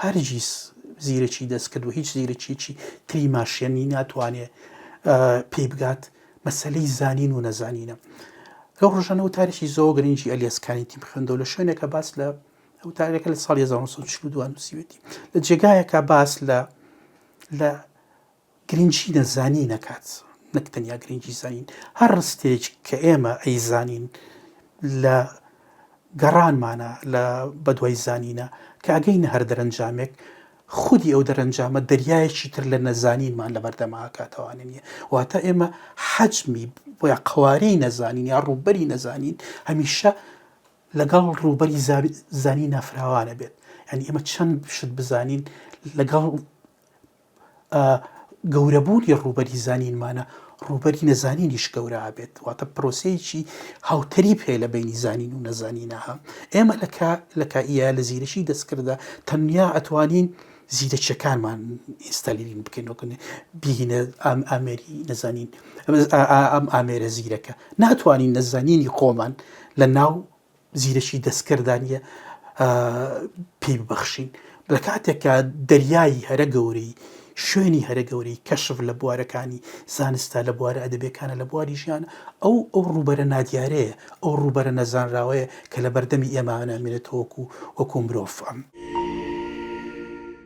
هەرگیز زیرەکی دەستکرد و هیچ زیرەکیەکی تری ماشێنی ناتوانێ پێی بگات مەسەلەی زانین و نەزانینە. لەو ڕۆژانە وتارێکی زۆر گرنگی ئەلیاس کانیتیم خوێندەوە لە شوێنێکە باس لە وتارێکە لە ساڵی 1942 نووسیوێتی لە جێگایەکە باس لە لە گرنگی نەزانی نەکات نەک تەنیا گرنگی زانین هەر ڕستێک کە ئێمە ئەیزانین لە گەڕانمانە لە بەدوای زانینە کە ئەگەینە هەر دەرەنجامێک خودی ئەو دەرەنجامە دەریایەکی تر لە نەزانینمان لەبەردەما ئەکاتەوانێ نیە واتە ئێمە حەجمی یا قەوارەی نەزانین یا ڕووبەری نەزانین هەمیشە لەگەڵ ڕووبەری زانینا فراوانە بێت یعنی ئێمە چەند شت بزانین لەگەڵ گەورەبوونی ڕووبەری زانینمانە، ڕووبەری نەزانینیش گەورە ئەبێت، واتە پرۆسەیەکی هاوتەریب هەیە لە بەینی زانین و نەزانینا. ئێمە لە کا لە کائیە لە زیرەکی دەستکرددا تەنیا ئەتوانین زیرەکیەکانمان ئینستالیرین بکەین وەکو بیهینە ئەم ئامێری نەزانین ئەم ئامێرە زیرەکە ناتوانین نەزانینی خۆمان لە ناو زیرەکی دەستکرددا نییە پێی ببەخشین لە کاتێکا دەریای هەرە گەورەی شوێنی هەرە گەورەی کەشف لە بوارەکانی زانستە لە بوارە ئەدەبیەکانە لە بواری ژیان ئەو ئەو ڕووبەرە نادیارەیە ئەو ڕووبەرە نەزانراوەیە کە لە بەردەمی ئێمە نامێنێتەوە وەکو وەکو مرۆڤ.